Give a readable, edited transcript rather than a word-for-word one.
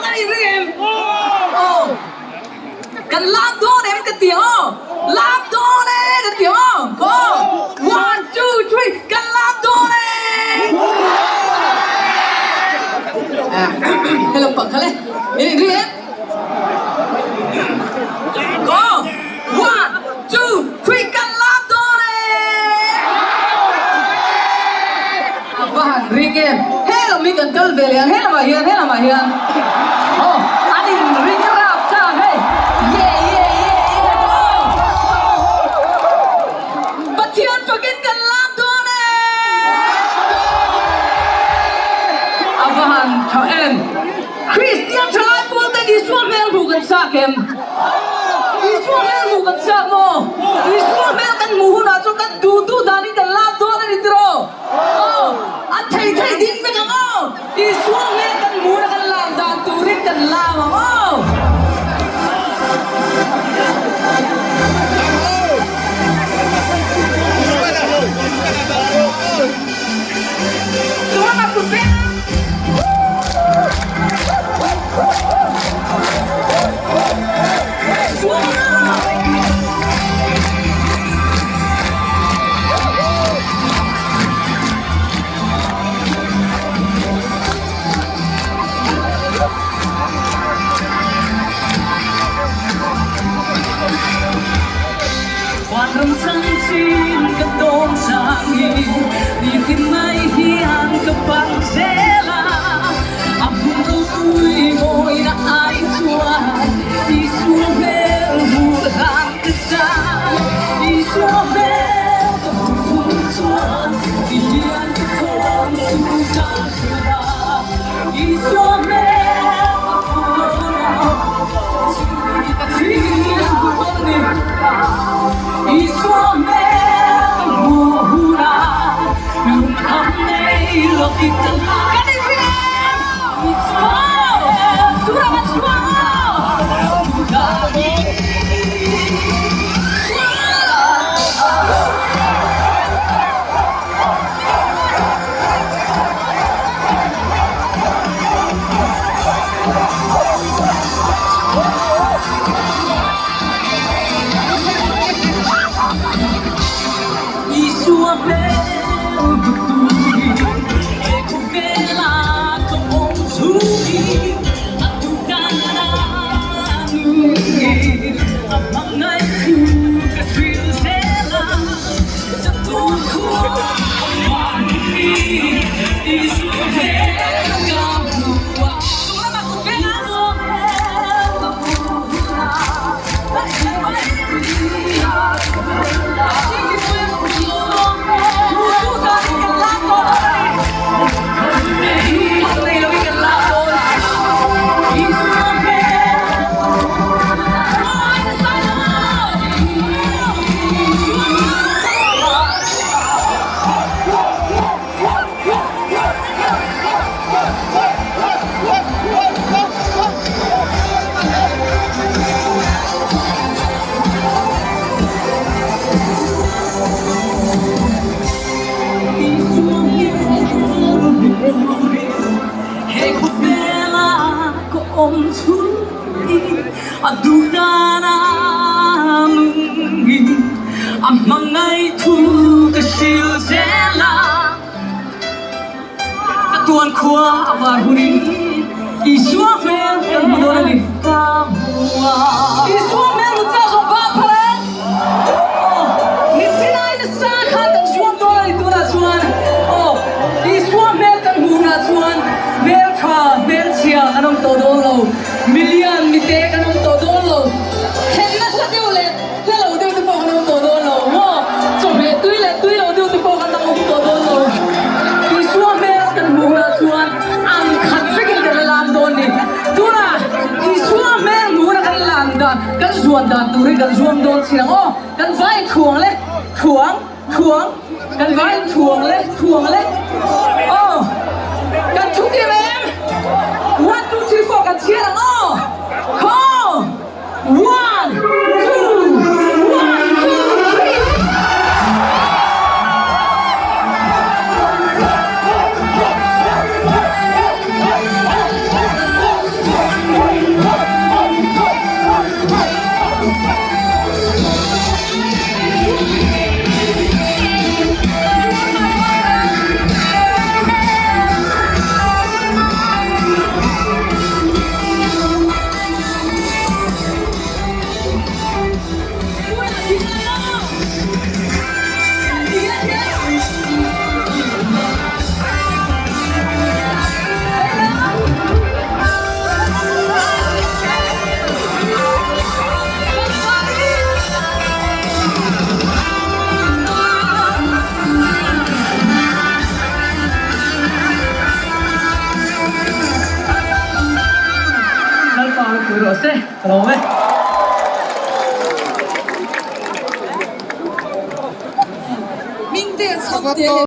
Kan inring em? Aw. Kan lam dawn em ka ti aw. Lam dawn e ka ti aw. Aw. One, two, three, kan lam dawn e! Hello pang kha le. In inring em? Aw. One, two, three, kan lam dawn e! A va han ring em? He lam hi kan kal ve leh ang, he lamah hian, he lamah hian. Aw, an in ring rap ta hei. Ye ye ye ye aw. Pathian fakin kan lam dawn e! A va han tha em? Kristian thalai pawl ten Isua hmel hmuh kan chak em? Isua hmel hmuh kan chak maw? Isua hmel kan hmuh hunah chuan kan duh duh danin kan lak dawn a ni tiraw? Aw, a thei thei ding vek ang aw! Isua hmel kan hmuhna kan lak dan turin kan lam ang aw! Chuan a kut vek ang. Vanram chanchin ka dawn changin nitin mai hian ka bang zel a, a hmun ropui mawina ai chuan Isua hmel hmuh hlan ka chang, Isua hmel ka hmuh hun chuan ti hian ka thawn chu ka hrilh a, Isua hmel ka hmuh dawn a, ka thingin ka hmu dawn a ni, Isua hmel ka hmuh hun a, lungkham nei lovin ka la. Kan inring em? Tunah kan chhuak aw! Isua hmel duhturin he khawvela ka awm chhungin a tukana nungin a hmangaih thu ka hrilh zel a, chatuan khua a van ni Isua hmel ka hmu a. Isua hmel ka hmu a. He khawvela ka awm chhungin a duh dana nungin a hmangaih thu ka hrilh zel a. Ka tuan khua a var hunin Isua hmel kan hmu dawn a ni. Isua hmel hmu chak zawng bak phal e. Aw, ni sinai nasa khan kan zuam dawn a ni tunah chuan. Aw, Isua hmel kan hmuh hunah chuan hmel tha, hmel chhia kan awm tawh dawn lo. Milian, mite kan awm tawh dawn lo. Thenna hla deuh leh Hla lo deuh te pawh kan awm tawh dawn lo maw? Chawhmeh tui leh tui lo deuh te pawh kan awm tawh dawn lo. Isua hmel kan hmuh hunah chuan ang khat vekin kan la lam dawn ni. Tunah Isua hmel hmuh huna kan lam dan, kan zuan dan turin kan zuam dawn chin ang aw. Kan vai thuang le, thuang, thuang, kan vai thuang le, thuang le. Aw, kan thu tir em? One, two, three, four kan chhiar ang aw. Khaw! One, two, one, two, three. Ka lawm e. Mingte chhangte leh.